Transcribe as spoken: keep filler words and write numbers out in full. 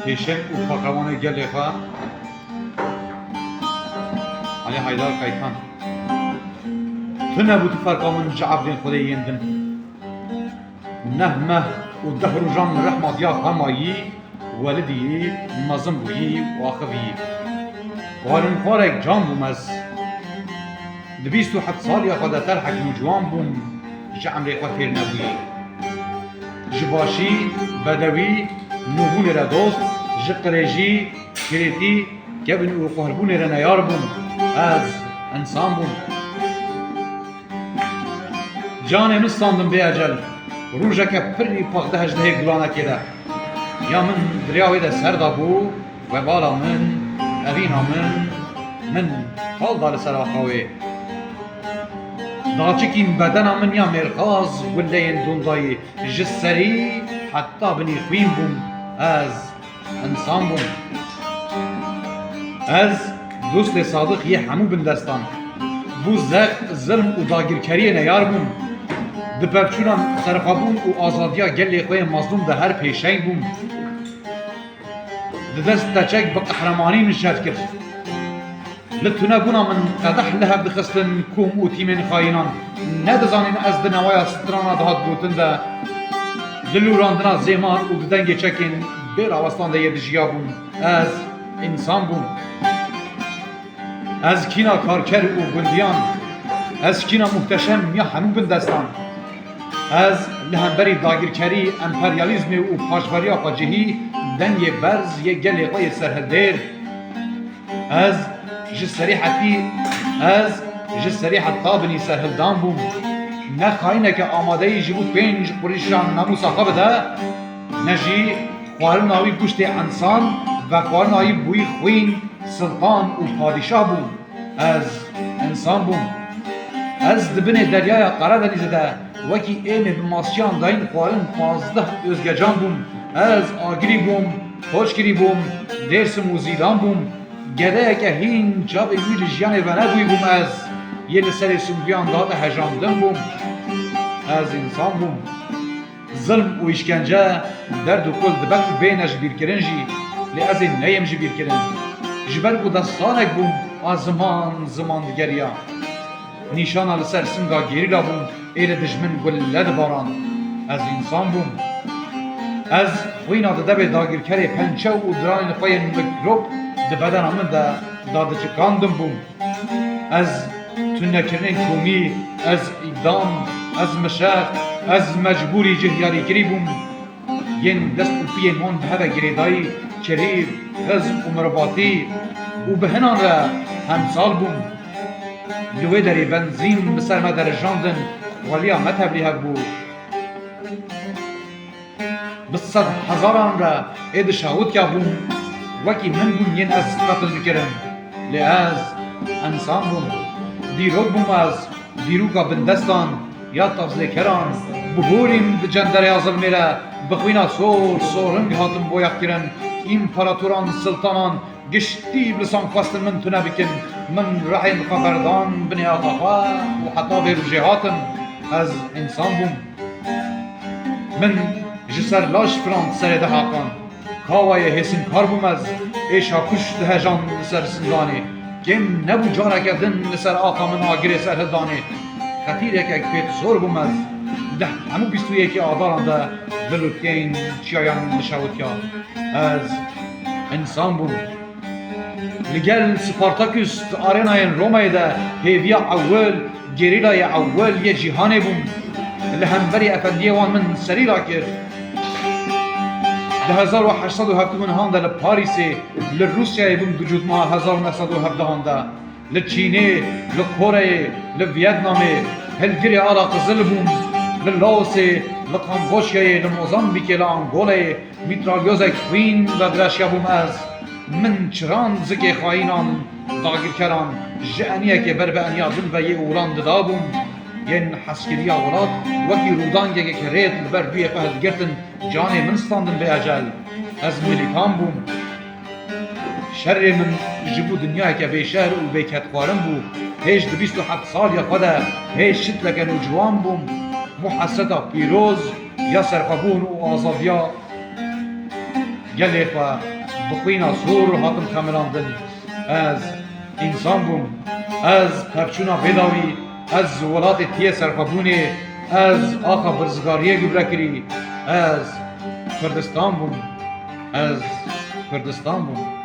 Pêşeng û paqewanê gelê xwe, Elî Heydar Keykan. Tu nebû tu ferqa min ji evdên Xwedê yên din. Neh meh û deh rojan rehma diya xwe mayî, welidî yî, mezin bûyî û axivî yî. Xwarinxwarek can bûm ez. Di bîst û heft saliya xwe de terhek nûciwan bûm, ji emrê xwe fêr nebûyî. Ji başî, bedewî, nûbûnê re dost, ji qirêjî, kirêtî, kevin û quhirbûnê re neyar bûm. Ez însan bûm. Canê min standim bê ecel. Rojeke pirî paxdeh hejdehê gulanekê de. Ya min di rêya wê de ser dabû, webala min, evîna min, min hal da li ser axa wê. Daçikîn bedena min ya mêrxas guleyên dûndayî, ji serî heta binî xwîn bûm. Ez însan bûm. Ez dostê sadiq yê hemû bindestan. Bo zext, zilm û dagirkeriyê neyar bûm. Di pevçûna serxwebûn û azadiya gelê xwe yê mazlûm de her pêşeng bûm. Di dest te çek bi qehremanî min şer kir. Li tunebûna min qedeh li hev dixistin kom û tîmên xayînan. Nedizanîn ez di newaya strana dihat gotin de, di lûrandina zêman û di dengê çekên bê rawestan de yê dijiyabûm. Ez însan bûm. Ez kîna karker û gundiyan. Ez kîna muhteşem ya hemû bindestan. Ez li hemberî dagirkerî, emperyalîzmê û paşveriya xwecihî dengê berz yê gelê xwe yê serhildêr. Ez ji serî hetî, ez ji serî heta binî serhildan bûm. Ne xayîneke amadeyî ji bo pênc qurîşan namûsa xwe bide, ne jî xwarina wî goştê însan, vexwarina wî bûyî xwîn, siltan û padîşah bû. Ez însan bûm. Ez di binê deryaya Qaradenîzê de wekî êmê bi masiyan dayîn xwarin pazdeh ozgecan bûm. Ez agirî bûm, koçgirî bûm, Dêrsim û Zîlan bûm. Gedeyeke hîn çavên wî li jiyanê venebûyî bûm ez. Yê li serê singûyan dihate hejandin bûm. Ez însan bûm. Zilm û îşkence, derd û kul dibe ku bêne ji bîrkirin jî, lê ez ê neyêm ji bîrkirin. Ji ber ku destanek bûm, a ziman ziman digeriya. Nîşana li ser singa gerîla bûm, ê li dijmin gule dibarand. Ez însan bûm. Ez xwîna di devê dagirkerê pençe û diranên xwe yên mikrop di bedena min de dadiçikandin bûm. Ez tunekirinên komî, ez îdam, ez mişex, ez mecbûrî cihyarîkirî bûm. Yên dest û piyên wan bi hev ve girêdayî, kirî, xiz û mirvatî û bi hinan re hemsal bûm. Li wê derê benzîn bi ser me derijandin, xweliya me tevlî hev bû. Bi sed hezaran re ê dişawitiya bûm, wekî min bûn yên ez qetil dikirin. Lê ez însan bûm. Dîrok bûm ez, dîroka bindestan ya tavzêkeran. Bihorîm di cendereya zilmê re, bi xwîna sor soring hatim boyaxkirin. Împaratoran, siltanan, giştî bi lisan xwestin min tune bikin. Min rehên xwe berdan binê axa xwe û heta vê rojê hatim. Ez însan bûm. Min ji ser laş firand serê dehaqan. Kawayê hêsinkar bûm ez, êşa kuş dihejand li ser singanê. Kêm nebû careke din li ser axa min agirê serhildanê. Xetîrekek pêt zor bûm ez. Di hemû bîst û yekê adaran de dil û tên çiyayan dişewitiya. Ez însan bûm. Li gel Spartakûs di arênayên Romayê de hêviya ewil, gerîlayê ewil yê cîhanê bûm. Li hemberî efendiyê wan min serî rakir. Di hezar û heşt sed û hevdeh û nihan de li Parîsê, li Rûsyayê bûm di cotmeha hezar û neh sed û hevdehan de. Li Çînê, li Koreyê, li Viyetnamê, hilgirê ala qizil bûm. Li Laosê, li Kamboçyayê, li Mozambîkê, li Angolayê, mîtralyozek xwîn vedireşiyabûm ez. Min çiran zikê xayînan, dagirkeran, ji eniyekê ber bi eniya din ve yê olan didabûm. Yên hezkiriya welat wekî rûdangekê rêd li ber duyê xwe hildigirtin, canê min standin bê ecel. Ez milîtan bûm. Şerê min ji bo dinyayeke bêşer û bêkedxwarin bû. Hêj di bîst û heft saliya xwe de hêj şitleke nûciwan bûm. Bo hesreta pîroz ya serxwebûn û azadiya gelê xwe bi xwîna sor hatim xemilandin. Ez însan bûm. Ez pevçûna bêdawî. Ez welatê tiyê serxwebûnê. Ez axa birzigariyê gubre kirî. Ez Kurdistan bûm. Ez Kurdistan bûm.